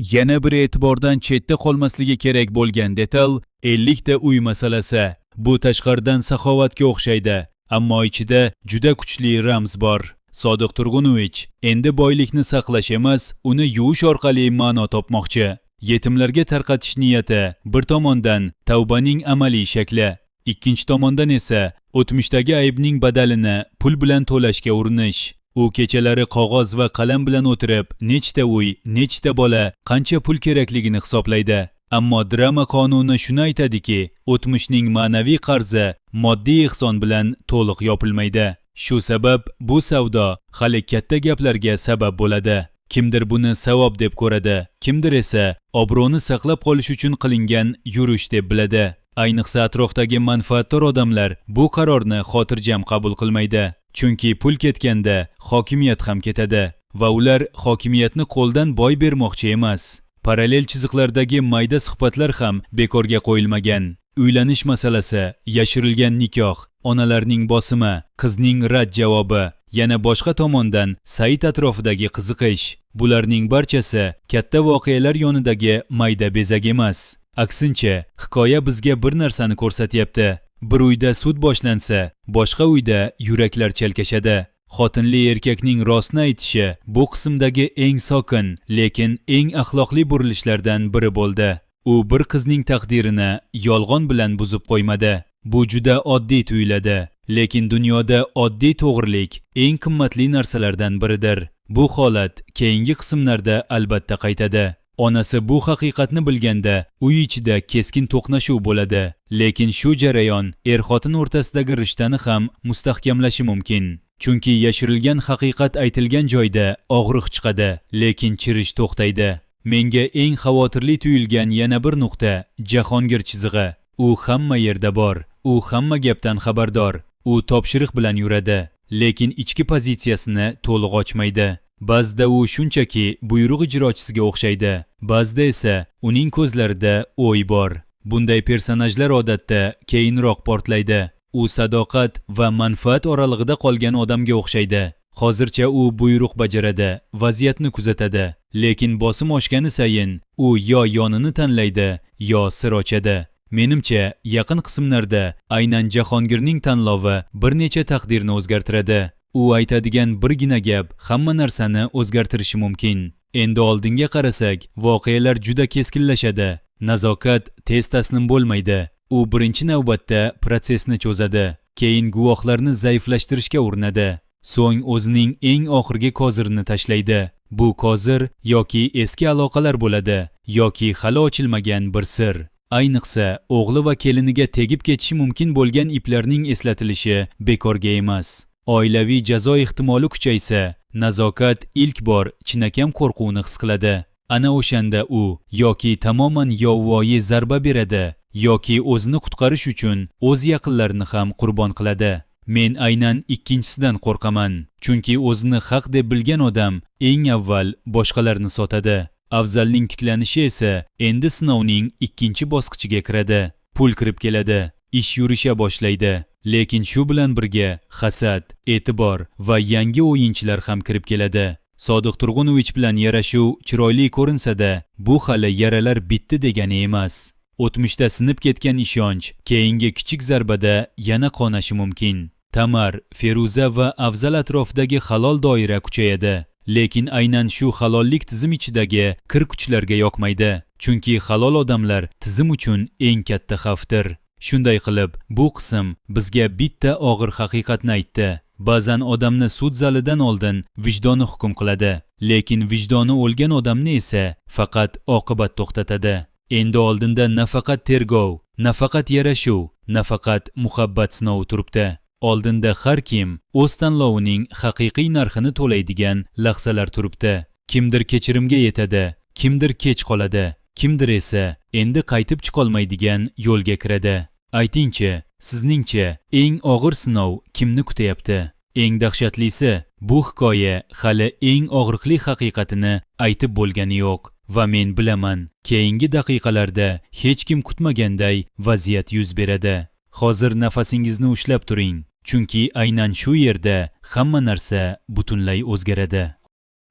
Yana bir e'tibordan chetda qolmasligi kerak bo'lgan detal 50 ta uy masalasi. Bu tashqaridan saxovatga o'xshaydi, ammo ichida juda kuchli ramz bor. Sodiq Turg'unovich endi boylikni saqlash emas, uni yuvish orqali ma'no topmoqchi. Yetimlarga tarqatish niyati bir tomondan tavbaning amaliy shakli, ikkinchi tomondan esa o'tmishdagi aybning badalini pul bilan to'lashga urinish. U kechalari qog'oz va qalam bilan o'tirib, nechta uy, nechta bola, qancha pul kerakligini hisoblaydi. Ammo drama qonuni shuni aytadiki, o'tmishning ma'naviy qarzi moddiy ehson bilan to'liq yopilmaydi. Shu sabab bu savdo hali katta gaplarga sabab bo'ladi. Kimdir buni savob deb ko'radi, kimdir esa obro'ni saqlab qolish uchun qilingan yurish deb biladi. Ayniqsa atrofdagi manfaatdor odamlar bu qarorni xotirjam qabul qilmaydi. Chunki pul ketganda hokimiyat ham ketadi va ular hokimiyatni qo'ldan boy bermoqchi emas. Parallel chiziqlardagi mayda suhbatlar ham bekorga qo'yilmagan. Uylanish masalasi, yashirilgan nikoh, onalarning bosimi, qizning rad javobi, yana boshqa tomondan Said atrofidagi qiziqish. Bularning barchasi katta voqealar yonidagi mayda bezak emas. Aksincha, hikoya bizga bir narsani ko'rsatyapti. Bir uyda sud boshlansa, boshqa uyda yuraklar chalkashadi. Xotinli erkakning rostni aytishi bu qismdagi eng sokin, lekin eng axloqli burilishlardan biri bo'ldi. U bir qizning taqdirini yolg'on bilan buzib qo'ymadi. Bu juda oddiy tuyuladi, lekin dunyoda oddiy to'g'rilik eng qimmatli narsalardan biridir. Bu holat keyingi qismlarda albatta qaytadi. Onasi bu haqiqatni bilganda uy ichida keskin to'qnashuv bo'ladi, lekin shu jarayon er-xotin o'rtasidagi rishtani ham mustahkamlashi mumkin. Chunki yashirilgan haqiqat aytilgan joyda og'riq chiqadi, lekin chirish to'xtaydi. Menga eng xavotirli tuyulgan yana bir nuqta Jahongir chizig'i. U hamma yerda bor, u hamma gapdan xabardor, u topshiriq bilan yuradi, lekin ichki pozitsiyasini to'liq ochmaydi. Ba'zida u shunchaki buyruq ijrochisiga o'xshaydi, ba'zida esa uning ko'zlarida o'y bor. Bunday personajlar odatda keyinroq portlaydi. U sadoqat va manfaat oralig'ida qolgan odamga o'xshaydi. Hozircha u buyruq bajaradi, vaziyatni kuzatadi, lekin bosim oshgani sayin u yo yonini tanlaydi, yo sir ochadi. Menimcha, yaqin qismlarda aynan Jahongirning tanlovi bir necha taqdirni o'zgartiradi. U aytadigan birgina gap hamma narsani o'zgartirishi mumkin. Endi oldinga qarasak, voqealar juda keskinlashadi. Nazokat tez taslim bo'lmaydi. U birinchi navbatda protsessni cho'zadi, keyin guvohlarni zaiflashtirishga urinadi. So'ng o'zining eng oxirgi kozirini tashlaydi. Bu kozir yoki eski aloqalar bo'ladi, yoki hali ochilmagan bir sir. Ayniqsa, o'g'li va keliniga tegib ketishi mumkin bo'lgan iplarning eslatilishi bekorga emas. Oilaviy jazo ehtimoli kuchaysa, Nazokat ilk bor chinakam qo'rquvni his qiladi. Ana o'shanda u yoki tamoman yovvoyi zarba beradi, yoki o'zini qutqarish uchun o'z yaqinlarini ham qurbon qiladi. Men aynan ikkinchisidan qo'rqaman, chunki o'zini haq deb bilgan odam eng avval boshqalarni sotadi. Afzalning tiklanishi esa endi sinovning ikkinchi bosqichiga kiradi. Pul kirib keladi, ish yurisha boshlaydi, lekin shu bilan birga hasad, e'tibor va yangi o'yinchilar ham kirib keladi. Sodiq Turg'unovich bilan yarashuv chiroyli ko'rinsa-da, bu hali yaralar bitdi degani emas. O'tmishda sinib ketgan ishonch keyingi kichik zarbada yana qonashi mumkin. Tamar, Feruza va Afzal atrofidagi halol doira kuchayadi. Lekin aynan shu halollik tizim ichidagi kir kuchlarga yoqmaydi. Chunki halol odamlar tizim uchun eng katta xavfdir. Shunday qilib, bu qism bizga bitta og'ir haqiqatni aytdi. Ba'zan odamni sud zalidan oldin vijdoni hukm qiladi, lekin vijdoni o'lgan odamni esa faqat oqibat to'xtatadi. Endi oldinda nafaqat tergov, nafaqat yarashuv, nafaqat muhabbat sinovi turibdi. Oldinda har kim o'z tanlovining haqiqiy narxini to'laydigan lahzalar turibdi. Kimdir kechirimga yetadi, kimdir kech qoladi, kimdir esa endi qaytib chiqolmaydigan yo'lga kiradi. Aytingchi, sizningcha eng og'ir sinov kimni kutyapti? Eng dahshatlisi, bu hikoya hali eng og'riqli haqiqatini aytib bo'lgani yo'q va men bilaman, keyingi daqiqalarda hech kim kutmaganday vaziyat yuz beradi. Hozir nafasingizni ushlab turing, chunki aynan shu yerda hamma narsa butunlay o'zgaradi.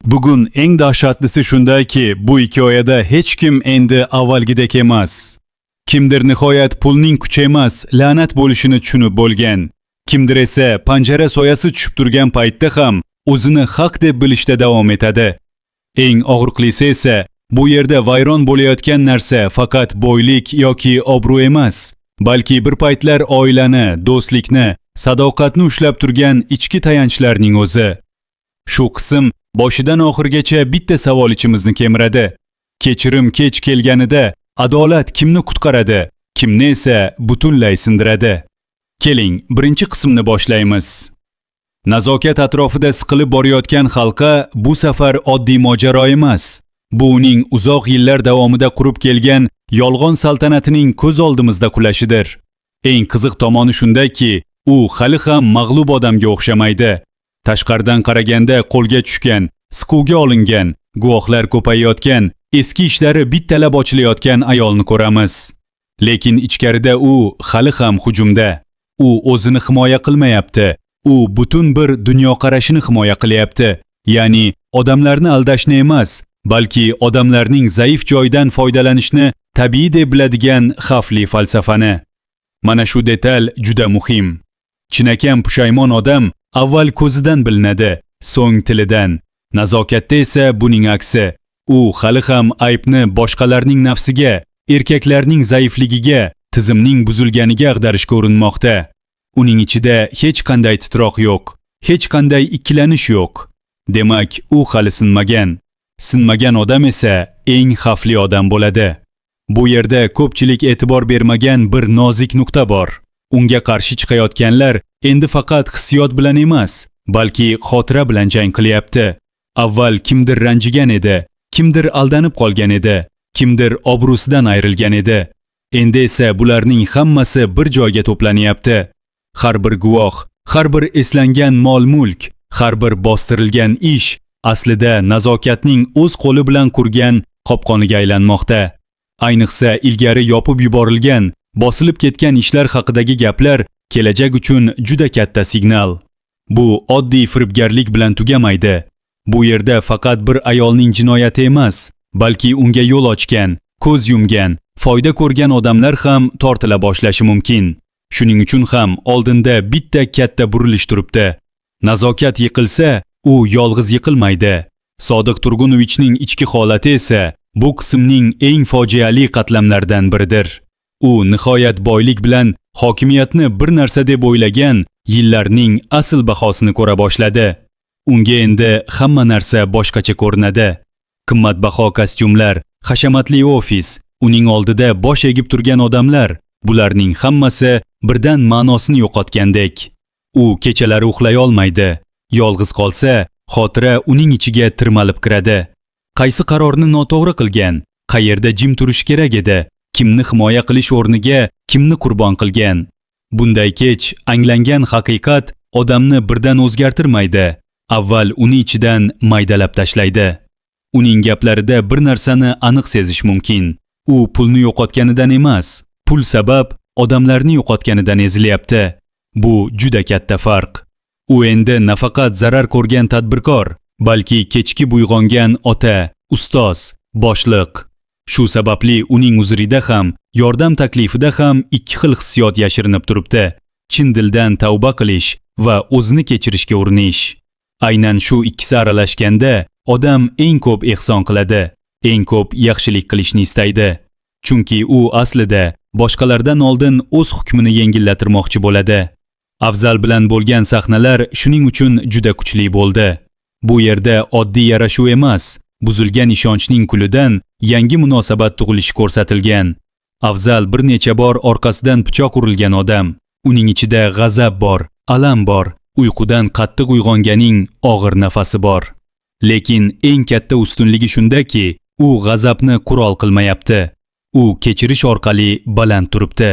Bugun eng dahshatlisi shundaki, bu hikoyada hech kim endi avvalgidek emas. Kimdir nihoyat pulning kuchi emas, la'nat bo'lishini tushunib bo'lgan. Kimdir esa panjara soyasi tushib turgan paytda ham o'zini haq deb bilishda davom etadi. Eng og'riqlisi esa bu yerda vayron bo'layotgan narsa faqat boylik yoki obro' emas, balki bir paytlar oilani, do'stlikni, sadoqatni ushlab turgan ichki tayanchlarning o'zi. Shu qism boshidan oxirigacha bitta savol ichimizni kemiradi. Kechirim kech kelganida adolat kimni qutqaradi, kimni esa butunlay sindiradi? Keling, birinchi qismni boshlaymiz. Nazokat atrofida siqilib borayotgan halqa bu safar oddiy mojaro emas. Bu uning uzoq yillar davomida qurib kelgan yolg'on saltanatining ko'z oldimizda qulashidir. Eng qiziq tomoni shundaki, u hali ham mag'lub odamga o'xshamaydi. Tashqaridan qaraganda qo'lga tushgan, siquvga olingan, guvohlar ko'payayotgan, eski ishlari bittalab ochilayotgan ayolni ko'ramiz. Lekin ichkarida u hali ham hujumda. U o'zini himoya qilmayapti. U butun bir dunyoqarashini himoya qilyapti. Ya'ni odamlarni aldashni emas, balki odamlarning zaif joyidan foydalanishni tabiiy deb biladigan xavfli falsafani. Mana shu detal juda muhim. Chinakam pushaymon odam avval ko'zidan bilinadi, so'ng tilidan. Nazokatda esa buning aksi. U hali ham aybni boshqalarning nafsiga, erkaklarning zaifligiga, tizimning buzilganiga ag'darishga urinmoqda. Uning ichida hech qanday titroq yo'q, hech qanday ikkilanish yo'q. Demak, u hali sinmagan. Sinmagan odam esa eng xavfli odam bo'ladi. Bu yerda ko'pchilik e'tibor bermagan bir nozik nuqta bor. Unga qarshi chiqayotganlar endi faqat hissiyot bilan emas, balki xotira bilan jang qilyapti. Avval kimdir ranjigan edi, kimdir aldanib qolgan edi, kimdir obro'sidan ayrilgan edi. Endi esa bularning hammasi bir joyga to'planyapti. Har bir guvoh, har bir eslangan mol-mulk, har bir bostirilgan ish aslida Nazokatning o'z qo'li bilan qurgan qopqoniga aylanmoqda. Ayniqsa ilgari yopib yuborilgan, bosilib ketgan ishlar haqidagi gaplar kelajak uchun juda katta signal. Bu oddiy firibgarlik bilan tugamaydi. Bu yerda faqat bir ayolning jinoyati emas, balki unga yo'l ochgan, ko'z yumgan, foyda ko'rgan odamlar ham tortila boshlashi mumkin. Shuning uchun ham oldinda bitta katta burilish turibdi. Nazokat yiqilsa, u yolg'iz yiqilmaydi. Sodiq Turgunovichning ichki holati esa bu qismning eng fojiali qatlamlaridan biridir. U nihoyat boylik bilan hokimiyatni bir narsa deb o'ylagan yillarning asl bahosini ko'ra boshladi. Unga endi hamma narsa boshqacha ko'rinadi. Qimmatbaho kostyumlar, hashamatli ofis, uning oldida bosh egib turgan odamlar, bularning hammasi birdan ma'nosini yo'qotgandek. U kechalari uxlay olmaydi. Yolg'iz qolsa, xotira uning ichiga tirmalib kiradi. Qaysi qarorni noto'g'ri qilgan, qayerda jim turish kerak edi, kimni himoya qilish o'rniga kimni qurbon qilgan. Bunday kech anglangan haqiqat odamni birdan o'zgartirmaydi. Avval uni ichidan maydalab tashlaydi. Uning gaplarida bir narsani aniq sezish mumkin. U pulni yo'qotganidan emas, pul sabab odamlarni yo'qotganidan ezilyapti. Bu juda katta farq. U endi nafaqat zarar ko'rgan tadbirkor, balki kechikib uyg'ongan ota, ustoz, boshliq. Shu sababli uning uzrida ham, yordam taklifida ham ikki xil hissiyot yashirinib turibdi. Chin dildan tavba qilish va o'zini kechirishga urinish. Aynan shu ikkisi aralashganda odam eng ko'p ehson qiladi, eng ko'p yaxshilik qilishni istaydi. Chunki u aslida boshqalardan oldin o'z hukmini yengillattirmoqchi bo'ladi. Afzal bilan bo'lgan sahnalar shuning uchun juda kuchli bo'ldi. Bu yerda oddiy yarashuv emas, buzilgan ishonchning kulidan yangi munosabat tug'ilishi ko'rsatilgan. Afzal bir necha bor orqasidan pichoq urilgan odam. Uning ichida g'azab bor, alam bor, uyqudan qattiq uyg'onganing og'ir nafasi bor. Lekin eng katta ustunligi shundaki, u g'azabni qurol qilmayapti. U kechirish orqali baland turibdi.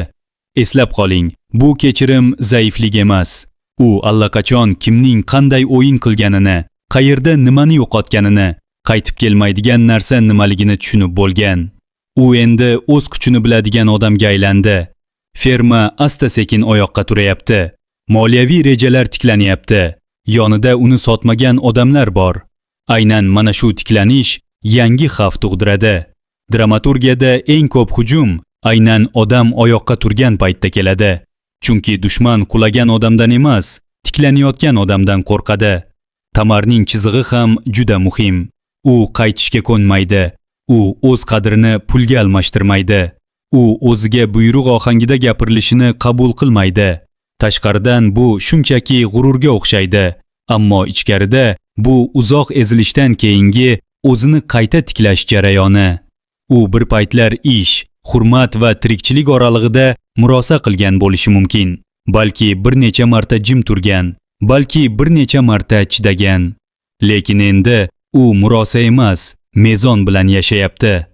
Eslab qoling, bu kechirim zaiflik emas. U allaqachon kimning qanday o'yin qilganini, qayerda nimani yo'qotganini, qaytib kelmaydigan narsa nimaligini tushunib bo'lgan. U endi o'z kuchini biladigan odamga aylandi. Ferma asta-sekin oyoqqa turayapti. Moliyaviy rejalar tiklanyapti. Yonida uni sotmagan odamlar bor. Aynan mana shu tiklanish yangi xavf tug'diradi. Dramaturgiyada eng ko'p hujum aynan odam oyoqqa turgan paytda keladi. Chunki dushman qulagan odamdan emas, tiklanayotgan odamdan qo'rqadi. Tamarning chizig'i ham juda muhim. U qaytishga ko'nmaydi. U o'z qadrini pulga almashtirmaydi. U o'ziga buyruq ohangida gapirilishini qabul qilmaydi. Tashqaridan bu shunchaki g'ururga o'xshaydi, ammo ichkarida bu uzoq ezilishdan keyingi o'zini qayta tiklash jarayoni. U bir paytlar ish, hurmat va tirikchilik oralig'ida murosa qilgan bo'lishi mumkin. Balki bir necha marta jim turgan, balki bir necha marta chidagan. Lekin endi u murosa emas, mezon bilan yashayapti.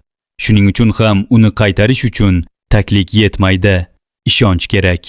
Shuning uchun ham uni qaytarish uchun taklik yetmaydi, ishonch kerak.